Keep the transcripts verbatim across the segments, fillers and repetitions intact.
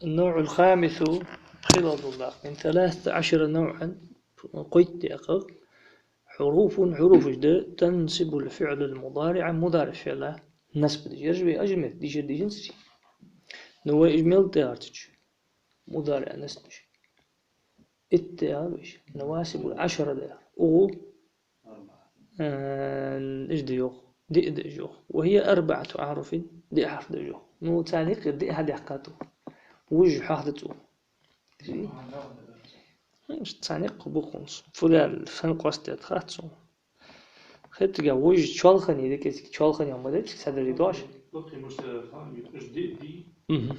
النوع الخامس, пхелагӀа дола дакъа, من ثلاثة عشر نوعا, кхойтта дакъа, حروف, хьуруфаш да, تنصب الفعل المضارع, мударигӀ фиӀла насб деш. Ераш вай ажмет дийшар дийшанзар. Ну вай уж мел тӀехьарчача мударигӀ насб деш. Итт да уж, نواصب العشرة да. Укхо, э, уж да йоах, диъ да уж йоах. وهي أربعة أحرف, диъ хьарф да уж йоах. Ну, царна юкъера диъ хьадаьккхад. Вож хьоахадац цо. Ишта царна юкъе букванаш. Фу даьлла, фан къоастадаьд хац сона. Хетаргахьа вож чоалхане да, кӀезига чоалхане ма дий, цхьа деррига дош. Мгм.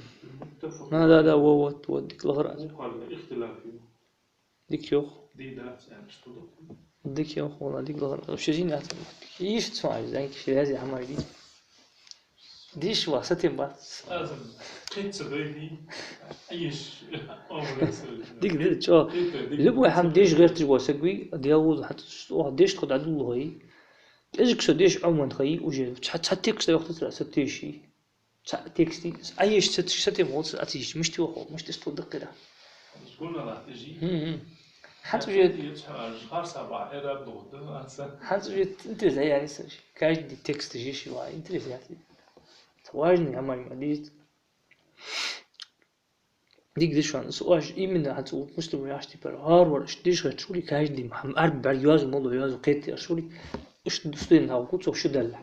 Да, да, да, во, вот, вот, дика лахар аз. Дика йоах. Дика йоах, валлахӀи, дика лахар. Вообще зин аьттув. Йиш цу ай, зайки, ши рази хӀамай ди. Деш ва, сатем бац. Аз кхетца дойди. Айш. Дика да, чо. Любой хӀама деш гӀерташ ва саг вий, дел вуз хьат, о, деш тхо дӀадуллу хай. КӀезига со деш Ӏоман хай, уже. Цхьа, цхьа текст йохтацара, са теши. Цхьа тексти, а еш ца, ца тем гӀолла ца, а ца йиш, мишта йохо, мишта сту даккхира. Гуна латташ. Хм, хм. ХӀанз уже, харса ба, эраб лохда, аца. ХӀанз уже интерес а яри са. Каждый текст же шива, интерес яри. Важный хӀамай ма дийт. Дика деш ван, со аш именно хӀанз у муслим яш типа, гӀар вар, аш деш гӀерташ вури, каждый хӀама, арб бӀарг йоазув, молла йоазув, кхетти аш вури, аш студент хьалку, цо шу далла.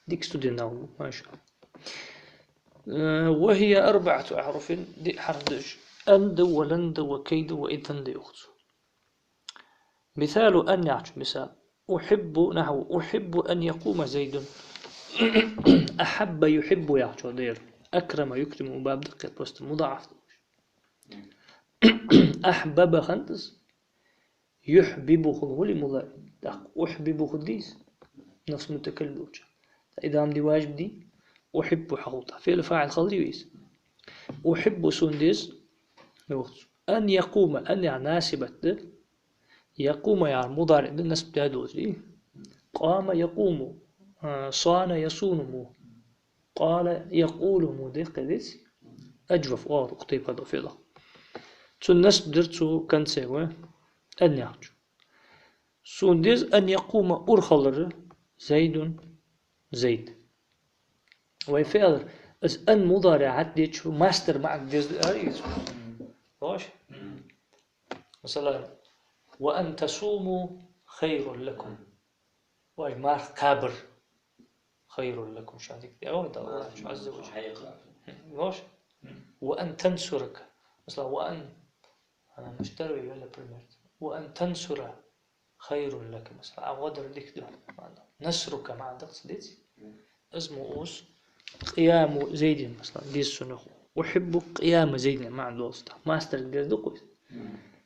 Дика студент хьалку, машаллахӀ. Э, وهي أربعة أحرف, диъ хьарф да уж. أن да, ولن да, وكي да, وإذا да йоах цо. مثال أن яхачун мисал. أحب, نحو: أحب أن يقوم زيد. أحب يحب яхачо да ер. أكرم يكرم баб да кхет, просто مضاعف да уж. أحبب хиннад из. يحبب хул хулий мула. ТӀаккха أحبب хул дий из. نفس متكلم долча. ТӀаккха إدغام ди واجب дий. أحب хьахул тӀаккха. فعل فاعل хила дий из. أحب сона деза. Йоах цо. أن يقوم, أن яха ناصبة да. يقوم яхар مضارع да, نصب даь доацаш дий. قام يقوم. А, صان يصون му. قال يقول му деккхе деций. أجوف оагӀув укх тайпара дола фиӀлах. Цун نصب дир цу конце ва, أن яхачун. Сона деза أن يقوم урхаллар زيد, Зайд. Вай фиӀлар, из أن مضارع хьатӀадеча مصدر маӀан деза да аьлар из. Лош? Масала, وأن تصوموا خير لكم. Вай марха кхабар خير لكم, шоана дика да, Аллахӏ Ӏазза ва джалла. Лош? وأن تنصرك. Масала, وأن, а, муштар вай вела пример. وأن تنصر خير لك, масала, а гӀо дар дика да. نصرك маӀан даккха деций? Из мо уж قيام زيد, масала, деза сона. أحب قيام زيد маӀан долаш да. مصدر деза да кхуй.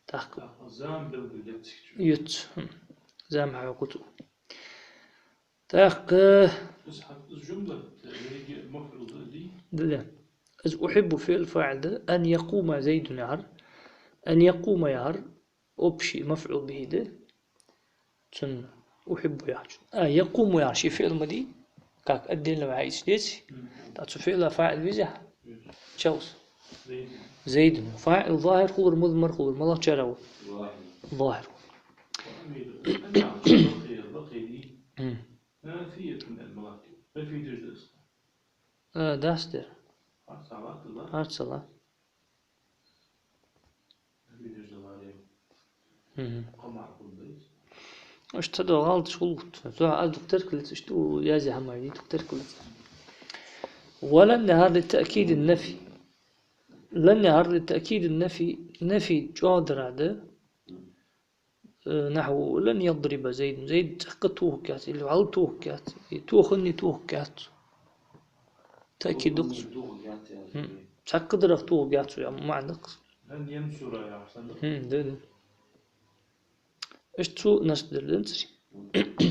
ТӀаккха. Зама белгалдеций чу. Юц. Хм. Зама хьакху цу. ТӀаккха. Из хьа-, из жумла, еррига мафӀул да, дий? Да, да. Из أحب фиӀл фаӀил да, أن يقوم زيد яхар. أن يقوم яхар общий мафӀул бихӀи да. Цун أحب яхачун. А, يقوم яхар ший фиӀл ма дий, как отдельно ваьхьа ийцаш деций? Мгм. ТӀаккха цу фиӀла фаӀил веза хьа? Веза. Чавс? Зайд. Зайд. ФаӀил ظاهر хулар, мудмар хулар, малагӀчар ва? ظاهر. ظاهر. Мгм. А, дац дер. Харц сала. Мгм. Аш ца догӀал таш хулгут. Цо аз дукха теркалца, иштта у язе хӀамай, дукха теркалца. ولن яхар لتأكيد النفي. لن яхар لتأكيد النفي, нафи чӀоагӀдара да. Э, نحو: لن يضرب زيد. Зайд цӀаккха тохаргьяц, или вӀалла тохаргьяц, и тоханне тохаргьяц. Таъкид дукха. Тоханне тохаргьяц, яхар. Хм. Цхьаккха дарах тохаргьяц, я маӀан даккха. لن ينصر яхар санна. Хм, да, да. Иштта цо насб дир денцари.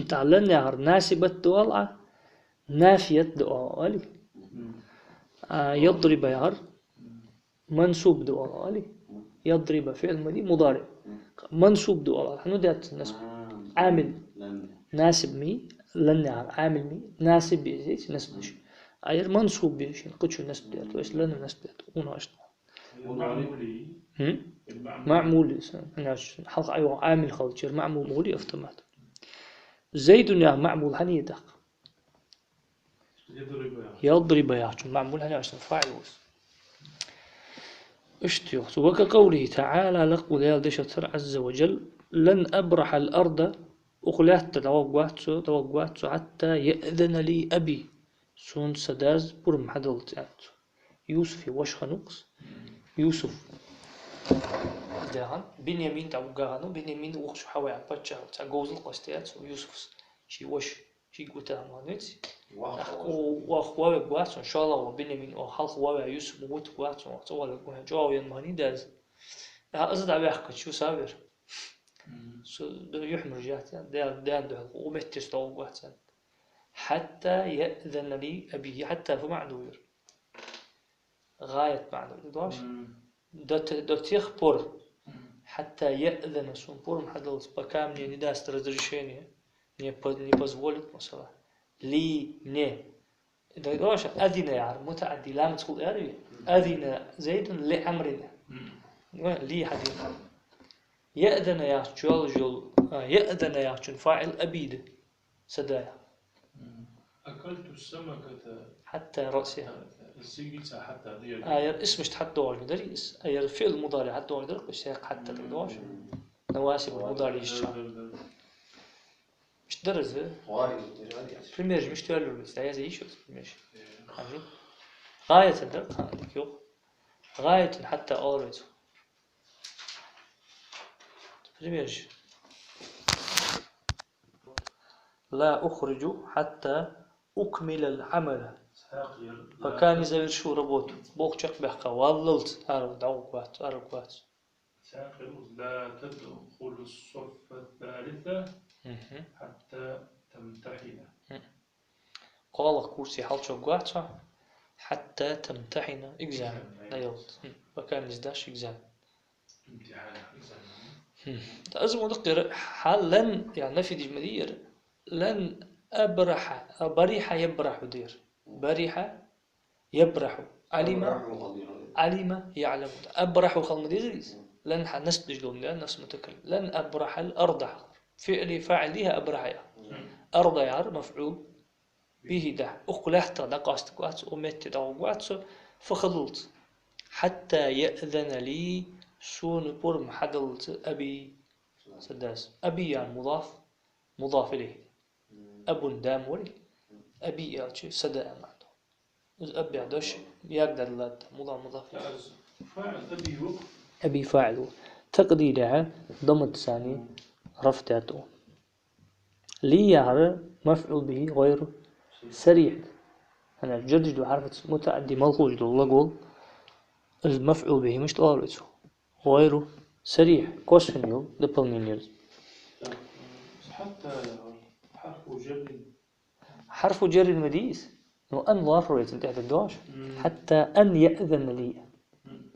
ТӀаккха لن яхар насибат да оал Ӏа, нафият да оал Ӏа, али? Мгм. А, يضرب яхар мгм. Мансуб да оал Ӏа, али? Мгм. يضرب фиӀл ма дий, мудариӀ. Мгм. Мансуб да оал Ӏа. ХӀана дац насб? А, Ӏамил. لن. Насиб ми, لن яхар Ӏамил ми, насиб беза, насб деш. Мгм. А ер мансуб беза, кхычо насб даьд, то есть لن насб даьд. Уна ашна. معمول. Хм? معمول. معمول, хӀана аьлча, хьалха айван Ӏамил хилча, маӀмул ма хулий автомат. زيد яха маӀмул хӀана я тӀаккха? يضرب яхачун маӀмул хӀана аьлча, фаӀил ва из. Иштта йоах цо. وكقوله تعالى, лакха волча Даьла дешах тара, عز وجل: لن أبرح الأرض, укх лаьтта дӀагӀоргвац со, дӀагӀоргвац со, حتى يأذن لي أبي, сона са дас пурам хьадаллалца, аьннад цо. Юсуфа воша хиннав-кх из. Юсуф. Даьхан, Бинъямин дӀавугаш хиннав, Бинъямин вокхо хьаваь паччахь, цхьа говзал къоастаяь цо, Юсуфас, ший воша, шийга вита хиннав, веций? Ваха, ваха ваьвергвац хьона, шоллагӀа вола Бинъямин, ваха хьалха ваьваь Юсуф ма витаргвац хьона, ваха цӀа ваьлларгва хьона, чӀоагӀа венна ма хиннадий из. ТӀаккха из дӀаваьккхача, Юсуф вера. Со д-, юхьмаржа яц, аьнна, Даьла, Даьла духьал, укх метте со дӀагӀоргвац, аьнна. حتى يأذن لي أبي, хьатта фу маӀан да ер? ГӀаят маӀан да, дош? Мм. До те-, до тех пор, мм, حتى يأذن, сона пурам хьадаллалца, пока мне не даст разрешение, не по-, не позволит, масала. Ли, мне. Даг дош, أذن яхар мутаӀадди, ламаца хул яр вай? Мм. أذن زيد لعمر. Мм. Ва, ли хьадийхар. يأذن яхачун чоалаш йола, а, يأذن яхачун фаӀил أبي да. Са да яхар. مم. أكلت السمكة حتى رأسها. Сигаца хьатта да ер. А, ер исмашта хьатта доагӀаш ма дарий из. А, ер фиӀл мудариӀ хьатта доагӀаш дар-кх, из сигаца хьатта да доагӀаш. Навасибул мудариӀ йиш я. Дар, дар, дар. Мишта дар из? Примераш мишта йоаллар вайца? ДӀаязъе йиш я примераш. Э. Хьажал. ГӀаятан дар, хьа, дика йоах. ГӀаятан хьатта оалар вайца. Примераш. لا أخرج حتى أكمل العمل. Пока не завершу работу. Болх чакхбаьккхача валлалца, ара дӀагӀоргвац, ара гвац. لا تدخل الصف الثالث حتى تمتحن. Мгм. КхоалагӀа курсе хьалчуваргвац хьо, حتى تمتحن, экзамен дӀаяллалца. Мгм. Пока не сдашь экзамен. امتحان، экзамен. Мгм. ТӀаккха из мо да-кх ер, хьа لن, яӀни нафи деш ма дий ер. لن أبرح, а, برح يبرح да ер. برح يبرح. علم, أبرح хул ер. علم يعلم. أبرح хила ма дезий из? Мгм. لن хьа насб деш дола да, насб мутакаллим. لن أبرح الأرض. ФиӀли фаӀил дий хьа أبرح яхар? Мгм. أرض яхар мафӀул бихӀи да. Укх лаьттах дӀакъоастаргвац, укх метте дӀагӀоргвац со, фу хиллалца? حتى يأذن لي, сона пурам хьадаллалца, أبي, са дас. أبي яхар мудаф, мудаф илайхӀи. أب да ма варий? أبي аьлча, са да аьнна маӀан да. Из أب яха дош ягӀ даллалца, мудаф, мудаф. أبي фаӀил ва. تقدير яхар, дамматаца рафӀ даьд цо. لي яхар мафӀул бихӀи гӀайру сарихӀ да. ХӀана аьлча, جر деш дола хьарфаца мутаӀадди мел хулаш дола глагол, из мафӀул бихӀи мишта оалар вайца? ГӀайру сарихӀ, косвенный йола дополнение я из. Так, حتى яхар حرف جر. حرف جر ма дий из? Ну, أن лоархӀар вай цунна тӀехьа, дагадоагӀий? Мгм. حتى أن يأذن لي. Мгм.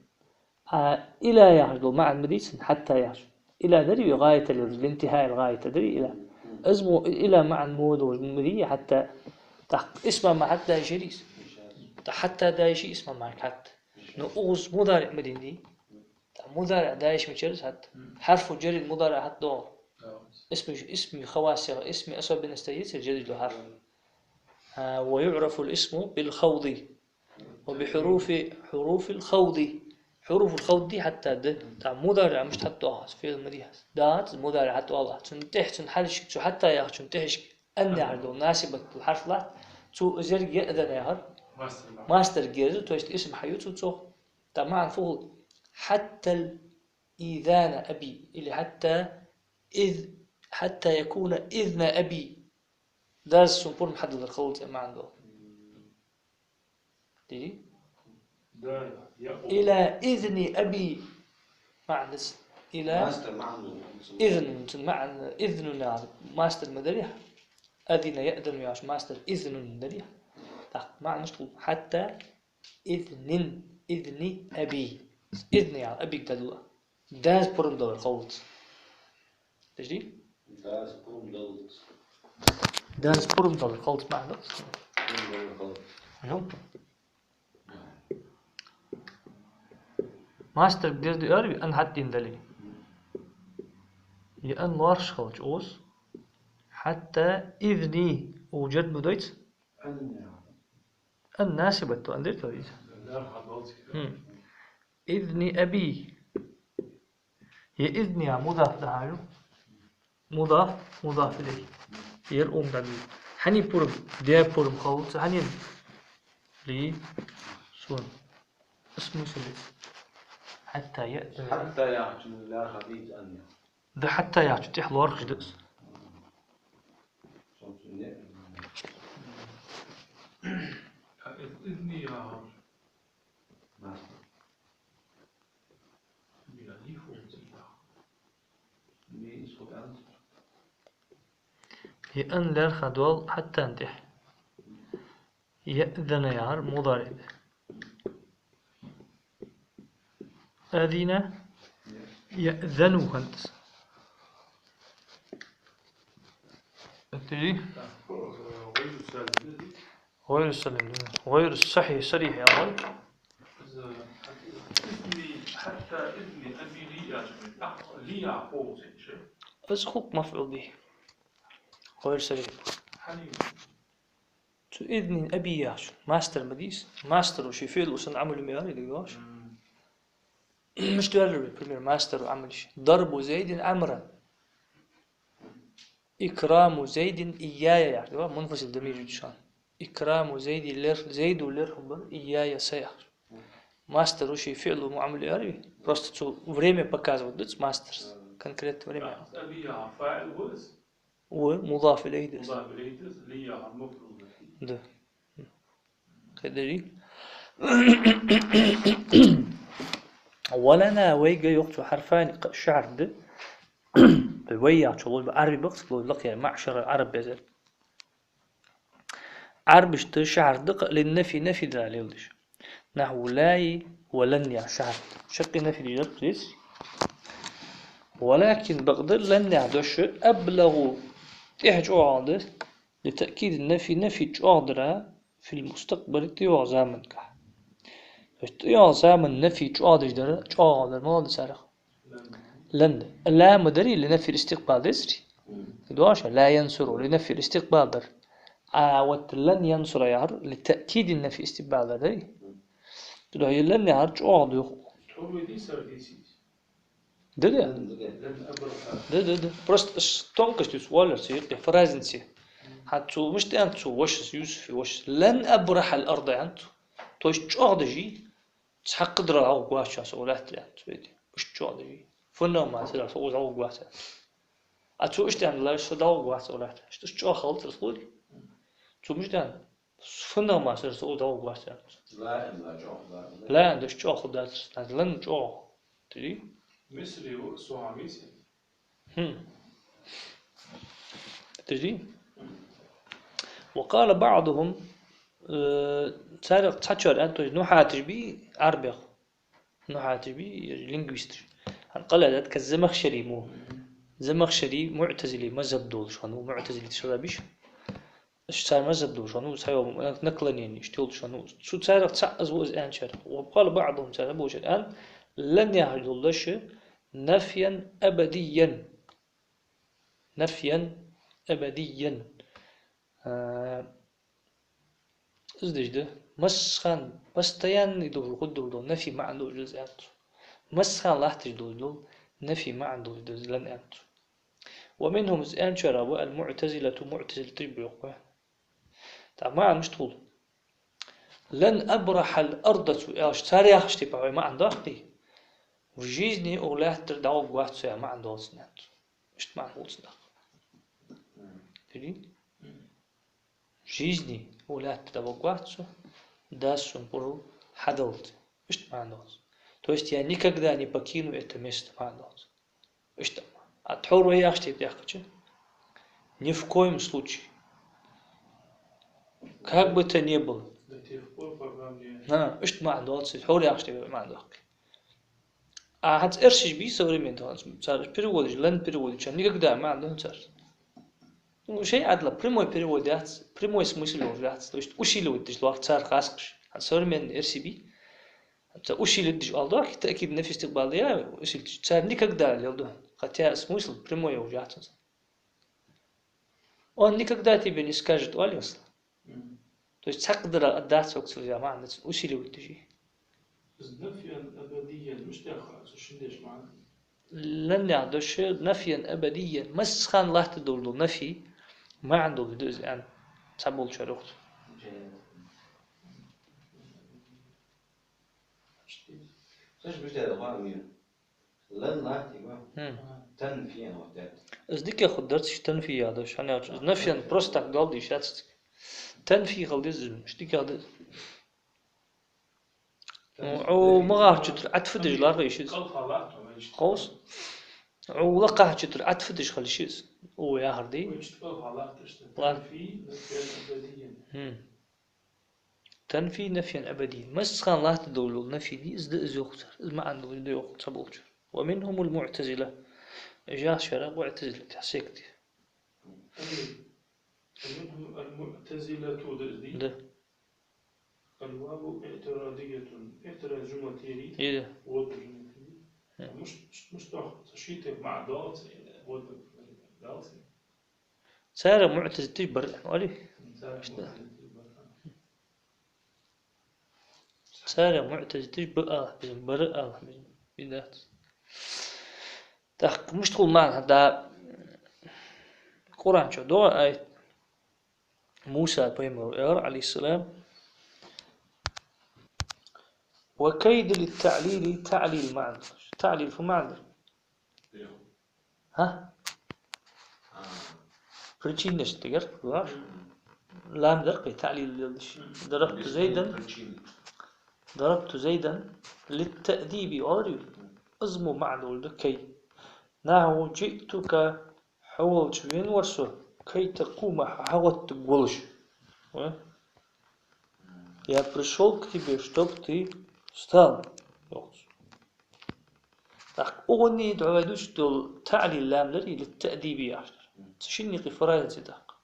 А إلى яхаш дола маӀан ма дий цун, حتى яхаш. إلى дарий вай гӀаятал йолаш, لانتهاء الغاية дарий إلى. Мгм. Из мо إلى маӀан мо долаш ма дий, حتى тӀаккха исма махӀаракат да йиш ярий из? ТӀаккха حتى да йиш я исма махӀаракат. Ну, укхаза мудариӀ ма дий? ТӀаккха мудариӀ да йиш мичара из хӀаьта? Мгм. حرف جر мудариӀ хӀаьта доагӀа. Да. Исми, исми хавасех, исми особенностей я цун جر деш дола хьарф. А, ويعرف الاسم بالخوض. وبحروف، حروف الخوض. حروف الخوض дий хӀаьта да. ТӀаккха мудариӀ мишта хӀаьта доагӀа, фиӀл ма дий из. ДӀа мудариӀ хӀаьта оал. Цун тӀехьа, цун хьалхашка, цу حتى яхачун тӀехьашка أن яхаш дола насибат дола хьарф латт, цо из еррига يأذن яхар масдар герза, то есть исм хьаю цо цох. ТӀаккха маӀан фу хул? حتى الإيذان أبي, или حتى إذ، حتى يكون إذن أبي. Дас сона пурам хьадаллар хилалца маӀан да. Дий? Да, я. إلى إذن أبي. МаӀан да из. إلى. Масдар маӀан да. إذن, цун маӀан, إذن яхар масдар ма дарий хьа? أذن يأذن яхаш масдар إذن дарий хьа? ТӀаккха маӀан мишта хул? حتى إذن، إذن أبي. إذن яхар أبي-га да. Дас пурам даллар хилалца. Дажди? Дас пурам даллалца. Дас пурам даллар хилалца маӀан да. Пурам даллар хилалца. Ага. Масдарга деза да аьлар вай, ан хьатӀадена дале. Е ан лоархӀаш хилча укхаза, хьатта изни, укхаза джарр ма дайта? Ан насибат да, ан дер тӀа из. Хм. Изни аби. Е изни а мудаф да хьажа. Мудаф, мудаф илайхӀи. Ер ум да. Хьанна пурам, де пурам хилац, хьанна? Ли, сона. Исму силиц. Хьатта я. Хьатта яхачун лоархӀа дийца ан я. Да хьатта яхачун тӀехьа лоархӀаш да из. Изни яхар. Е ан лоархӀа доал хьаттан тӀехьа. Яъзана яхар мудариӀ да. Азина яъзану хӀанз. Атари? غير سليم. غير صحيح، صريح يا أخوي. إذني، حتى إذني أبي لي يا جماعة. لي يا أخوي. Аз хукъ мафӀул бихӀи. غير سليم. Цу изни аби яхачун. Масдар ма дий из. Масдаро ший фиӀло санна Ӏамал ма яр, дий ваш? Мишта яр, пример, масдаро Ӏамал йиш. ضرب زيد عمرا. إكرام زيد إياي яхар, дий ва? Мунфасил дамир ю шоана. إكرام زيد лер-, Зайдо лерхӀам бар, إياي са яхар. Масдаро ший фиӀло ма Ӏамал яр вай. Просто цо время показывать дац масдар. Конкретное время. Аби яхар фаӀил ва из? Ва, мудаф илайхӀи да из. Мудаф илайхӀи да из, ли яхар мафӀул бихӀи. Да. Кхы дерий? ولنا вайга йоах цо хьарфани, кхы ши хьарф да. Вай яхачо лой ба Ӏарбий бакъ, лой лакхера маӀшара Ӏарб безар. Ӏарбашта ши хьарф да кхы للنفي, нафи дара леладеш. نحو لا ولن яха ши хьарф. Шаккхе нафи деш дар-кх из. ولكن бакъда لن яха дош أبلغ тӀех чӀоагӀа да. لتأكيد النفي, нафи чӀоагӀа дара في المستقبل тӀайоагӀача заманга. То есть тӀайоагӀача заман нафи чӀоагӀа деш дар, чӀоагӀа дар малагӀа да царех? لن. لا ма дарий, لنفي الاستقبال децарий? Дош, لا ينصر لنفي الاستقبال дар. А вот لن ينصر яхар لتأكيد النفي استقبال дар, дарий? Цудухьа لن яхар чӀоагӀа да йоах. Да, да. Да, да, да. Просто ш-, тонкость юс валар цу юкъе, разница. ХӀанз цо мишта аьннад цо, вашас, Юсуфа вашас: لن أبرح الأرض аьннад цо. То есть чӀоагӀа деш, цхьаккха дара дӀагӀоргвац аз укх лаьттара аьннад цо, видите. Иштта чӀоагӀа деш. ФуннагӀа мара цар со укхаза дӀагӀоргвац аьннад. А цо иштта аьннад, ла, со дӀагӀоргвац укх лаьттара. Иштта чӀоагӀа хилац цар, хой. Цо мишта аьннад? ФуннагӀа мара цар со укхаза дӀагӀоргвац аьннад цо. لا, لا, чӀоагӀа, لا. لا, да чӀоагӀа хургдацар. Аз لن чӀоагӀа. Тири? Мисри ва, со хьа мисри. Хм. Подожди. وقال بعضهم, э, царех цхьачар аьннад, то есть нухьаташ бий Ӏарбех. Нухьаташ бий, лингвисташ. ХӀанз къаьлла даьд Замахшари мо. Замахшари муӀтазили мазхӀаб долаш хиннав, муӀтазилиташ хиннаб уж. Иштта цар мазхӀаб долаш хиннав, цхьайола нак-, наклонени иштта йолаш хиннав. Цу царех цаӀ из ва из аьнначарех. وقال بعضهم, царех болчар аьннад, لن яхаш дола дош نفيا أبديا. نفيا أبديا. А, из деш да, массахана, постоянный долаш хургдолаш дола нафи маӀан долаш да из аьннад цо. Массахана латташ долаш дола нафи маӀан долаш да из لن аьннад цо. ومنهم, из аьнначарех ба المعتزلة, муӀтазилиташ ба йоах вай. ТӀаккха маӀан мишта хул? لن أبرح الأرض цо аьлча, цар яхача тайпара вай маӀан доаккхий? В жизни укх лаьттара дӀагӀоргвац со яха маӀан долаш да цун аьннад цо. Иштта маӀан хул цун тӀаккха. Дий? В жизни укх лаьттара дӀагӀоргвац со, Дас сона пурам хьадаллалца. Иштта маӀан долаш да. То есть я никогда не покину это место маӀан долаш да. Иштта. А тхьовра вай яхача тайпара яьккхача? Ни в коем случае. Как бы то ни было. До тех пор, пока мне... На, иштта маӀан долаш да, тхьовра яхача тайпара маӀан доаккхий. А хӀанз эрсий бий современный, хӀанз цар переводаш, لن переводаш, никогда маӀан да цар. Ну, шоай Ӏаьдала прямой перевод яц, прямой смысл йолаш яц, то есть усиливать деш лоархӀ цар хасхаш. ХӀанз современный эрсий бий, Ца усилить деш оал дохк, таъкид нафи истикъбал я, усилить деш. Цар никогда леладу. Хотя смысл прямой уже яц. Он никогда тебе не скажет оал из. Мгм. То есть цхьаккха дар а дац воксу я маӀан дац, усиливать деш. Из нафиян абадиян мишта яха, со шин деш маӀан? Лан яха дош нафиян абадиян. Массахана латта долаш дола нафи маӀан долаш да из аьнна. Цхьаболчар йоах. Джаннат. Слышь, мишта да, ва, мир? Лан латтий ва? Хм. Танфиян вот это. Из дика хургдар цига танфи яха дош, хӀана аьлча из нафиян просто так доал дийша яц цига. Танфи хила деза из, мишта дика да из. Ӏу магӀарчу тӀара Ӏатф деш лархӀа йиш я из. Ховс? Ӏу лакхахьчу тӀара Ӏатф деш хила йиш я из. Ӏу яхар дий? Лар. Хм. Танфи нафиян абадиян. Массахана латта долаш дола нафи дий, из да из йоах цар. Из маӀан долаш да йоах цхьаболчар. ومنهم المعتزلة. Уж яхачарех муӀтазилат яха секта я. ومنهم المعتزلة да из дий? Да. الواو اعتراضية. اعتراض جملة تيري. Ида. Вот جملة تيري. Хм. Мишта, мишта, мишта тох, со ши тайпа маӀан доал цо, вот доал цо. Царех муӀтазилаташ бар, оалий? Царех муӀтазилаташ бар. Царех муӀтазилаташ ба ала безам, бар ала безам. Бидат. ТӀаккха мишта хул маӀан хӀанз да Къуръан чу доагӀа аят. Муса пайхамара аьлар, عليه السلام: وكيد للتعليل, таълил маӀан. Таълил фу маӀан да? ХӀа? Причинаш тӀагӀар, ва? Лам да-кх таълил леладеш. ضربت زيدا, ضربت زيدا للتأديب оалар из. Из мо маӀан долаш да كي. نحو جئتك, хьо волча венавар со, كي تقوم, хьо хьагӀоттаргва волаш. Ва? Я пришёл к тебе, чтоб ты встал, йоах цо. ТӀаккха укхунна дӀавайдуш дола таълил лам ларий, للتأديب яхаш дар. Цу шинне кхы фараидат я тӀаккха.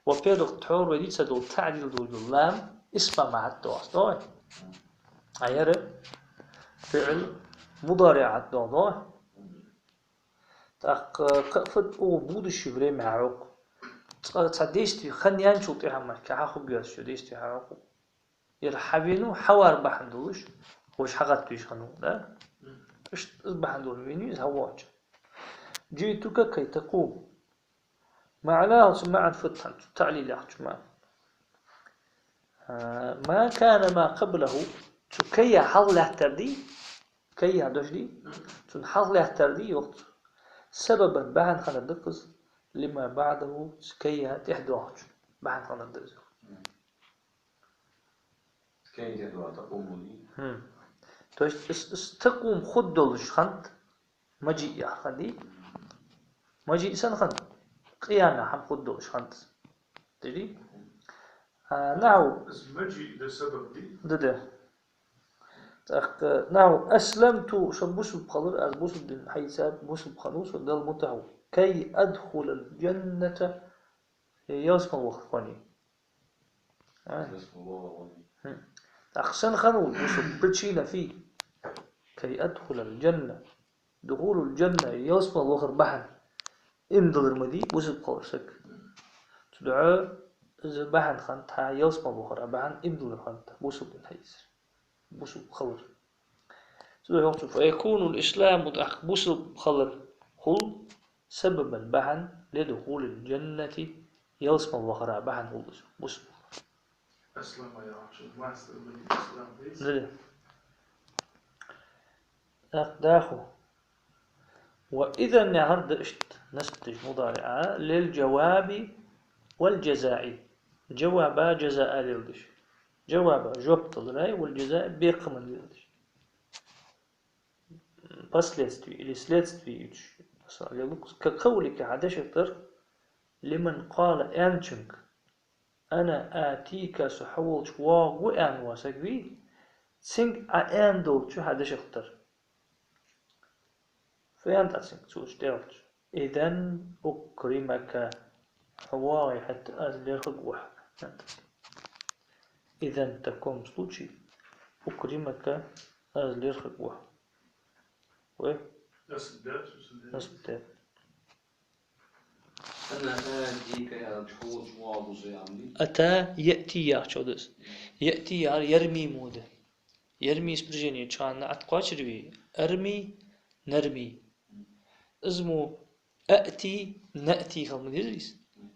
Во-первых, тхьовра вай дийца дола таълил долаш дола лам исма маӀан тӀа доагӀа, догӀий? А ер фиӀл мудариӀ тӀа доагӀа, догӀий? ТӀаккха кхы а фуд, укхо будущее время хьахьокх. Цкъа цхьа действие хинна яьнначул тӀехьагӀа мара кхы хьахургйоацаш йола действие хьахьокх. Ер хьавенав, хьавар бахьан долаш, вож хьагӀаттавеш хиннав, да? Иштта из бахьан долаш венав из хьавоагӀача. جئتك كي تقوم. معناه, цун маӀан фуд хӀанз, таълил яхачун маӀан. А, ما كان ما قبله, цу كي хьалха лаьттар дий, كي дош дий, цун хьалха лаьттар дий, йоах цо. سببا, бахьан хиннар да-кх из, لما بعده, цу كي тӀехьа доагӀачун бахьан хиннар да из. Кхы а дер доагӀа, تقوم дий? Хм. То есть из, из تقوم хургдолаш хиннад, مجيء яха хиннадий? مجيء сенна хиннад? Къиямехь хӀама хургдолаш хиннад из. Дий? А, نحو. Из مجيء да сабаб дий? Да, да. ТӀаккха نحو أسلمت, со бусалба хилар, аз бусалба дин хьаийцар, бусалба хиннав со, Далла мутӀахьа ва. كي أدخل الجنة, ялсмала вахар хой. А? Хм. ТӀаккха сенна хиннав бусалба, причина фу я? كي أدخل الجنة. دخول الجنة, ялсмала вахара бахьан иман диллар ма дий бусалба хилар сага. Цудухьа из бахьан хиннад хьа ялсмала вахара бахьан иман диллар хиннад, бусалба дин хьаийцар. Бусалба хилар. Цудухьа йоах цо: فيكون الإسلام, тӀаккха бусалба хилар хул سببا, бахьан, لدخول الجنة, ялсмала вахара бахьан хул из, бусалба хилар. أسلم яхачун мастер ма дий, أسلم дий? Да, да. ТӀаккха дӀахо. وإذا яхар да иштта, насб деш мудариӀа, للجواب والجزاء. Джаваба, джазаа леладеш. Джаваба, жоп даларах, والجزاء, бекхаман леладеш. Последствий или следствий ючу, масала, лелуш, كقولك, хьа дешах тара, لمن قال, аьнначунга: أنا آتيك, со хьо волча воагӀаргва, аьнна вола саг вий, цунга Ӏа аьнна долча хьа дешах тара. Фу аьннад Ӏа цунга цо тӀехьалча? إذن أكرمك, хьо воагӀе хӀаьта аз лерхӀаргва хьога, аьннад Ӏа цунга. إذن в таком случае, أكرمك, аз лерхӀаргва хьо. Вай? Насб даьд. Насб даьд. أنا آتيك яхача хьалхарча мугӀалгӀуза ямни. أتى يأتي яхачох да из. يأتي яхар يرمي мо да. يرمي спряжение чу хьа наӀат кхоачаргвий? أرمي, نرمي. Из мо أأتي, نأتي хила ма дезий из?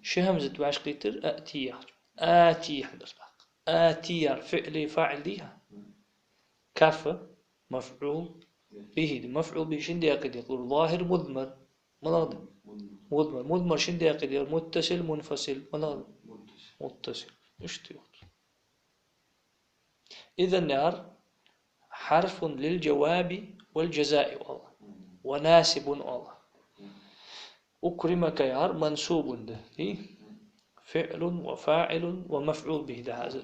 Ши хӀамзат вӀашагӀкхийтар أأتي яхачох. آتي хьадар тӀаккха. آتي яхар фиӀли фаӀил дий хьа? Каф مفعول به да. مفعول به шин даькъе декъалур ظاهر مضمر. МалагӀа да? مضمر. مضمر шин даькъе декъалур متصل منفصل. МалагӀа да? متصل. Иштта йоах. إذن яхар حرف للجواب والجزاء оал. وناصب оал. أكرمك яхар منصوب да. Дий? فعل وفاعل ومفعول به да хьаза.